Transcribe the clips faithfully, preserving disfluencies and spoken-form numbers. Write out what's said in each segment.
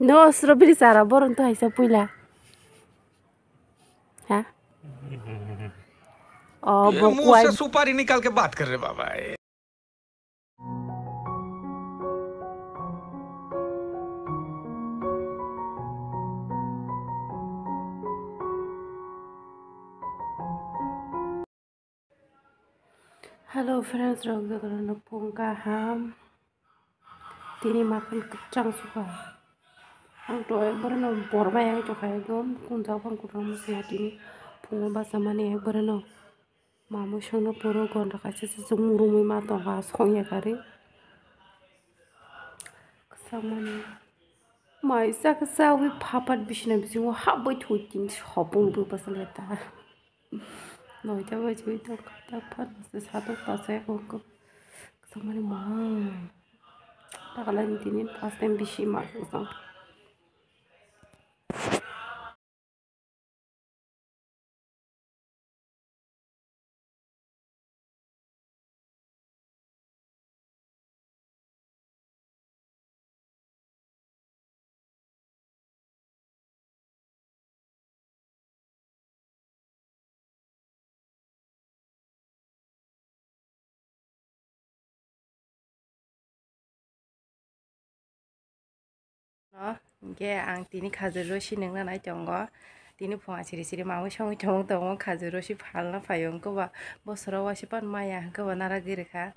No, strawberry chara boron to haisa puila. Ha? Oh, ये bo मुंह kwai. से सुपारी निकाल के बात कर रहे बाबा। Hello friends, rok jotono phung kaham. Tini makan kwchang suka. Ang to ekbar no borma yang to khai ekdom kunjak phang kutung musi tini phungo basa mani ekbar no. Mamui songno puro gonda kaisa se chumung rumui ma tongkha songya gari. Kwchang mani. Mai sa kwchagwi phapat bisina bisingo habwi thwi tini sopung bwbasa leta. Noita bajigwi tongkha, ta phano se satok ta se kok kok. Kwchangmani ma. Takalani tini first time bisi ma kwchang. No, hingke ang tini khajur rosi nungna nai tongo. Tini phung siri siri mamui songwi tongmung tongo, khajur rosi phalna phaio, hingke ba bosoro waisa pan maya, hingke ba nara giri kha.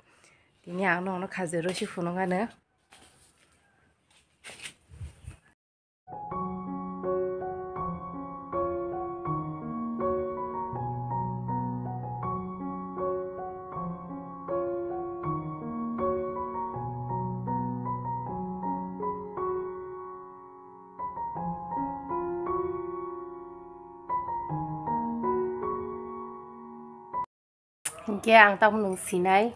Tini ang nokno khajur rosi phunuknano. Hingke ang tabuk nwng sinai.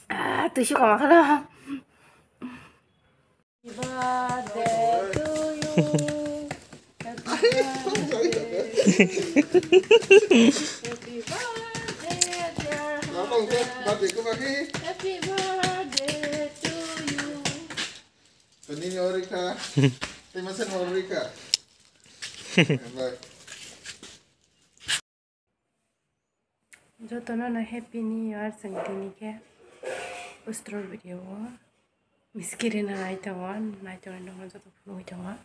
Ah, twi si koma khana. Happy birthday to you. Happy birthday. Happy birthday, dear Happy birthday to you. Tini ni ori kha. Tei masa ni ori kha. Bye. Jotono no happy new year, chwng tini khe strawberry o miskiri no nai tongo, nai tongo joto phunugwi tongo.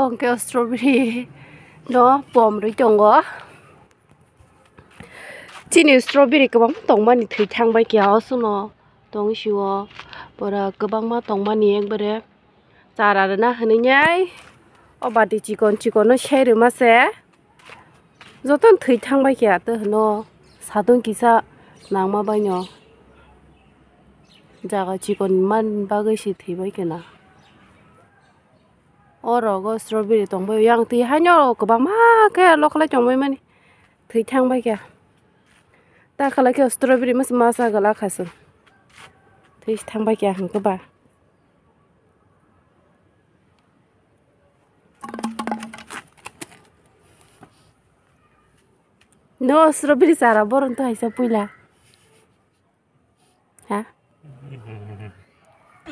Hwnkhe strawberry no pom rwi tongo. Chini strawberry kwbang tongmani thwi thang bai khe o chwngno tong sio pura kwbangma tongmani ekbare chara rwna hwnwi nai o bati chikon chikon no sai rwma se. Jotono thwi thang bai khe atwi hwno satung kisa nangma bai no jaga chikon man bagwi se thwi bai khe na. O rogo strawberry tong bai yang twi haino kwbangma khe lokhlai tong bai mani thwi thang bai khe. Ta khlai khe strawberry mas masa gala kha se thwi thang bai khe hwnkhe ba. No, strawberry chara boron to haisa puila. Ha?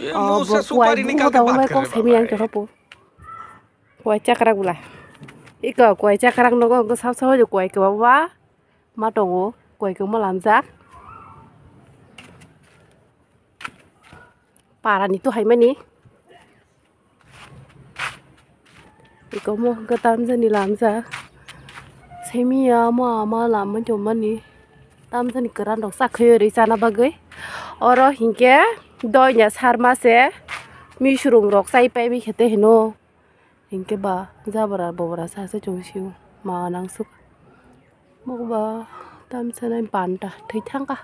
ये Oh, मुंह से bo सुपारी kuai निकाल के buho बात dong bai कर kok रहे semi बाबा। Yang choro po. Kuai chakrak bula. Iko kuai chakrak nogo go sab sab jo kuai kwbangma. Ma tongo kuai kwbangma lamjak. Parani to haimani. Ikomo hwnkhe tamjani lamjak. Semiya mo ama lamwi tongmani. Tamjani kwran rok chakhwi rwi chana bagwi. Oro hinkhe doina sarma se misrum rok chai paiwi khe te hino. Hinkhe ba jabra bobra sa se chwng sio ma nangsuk. Mokba tamsa nai banta thwi thangkha.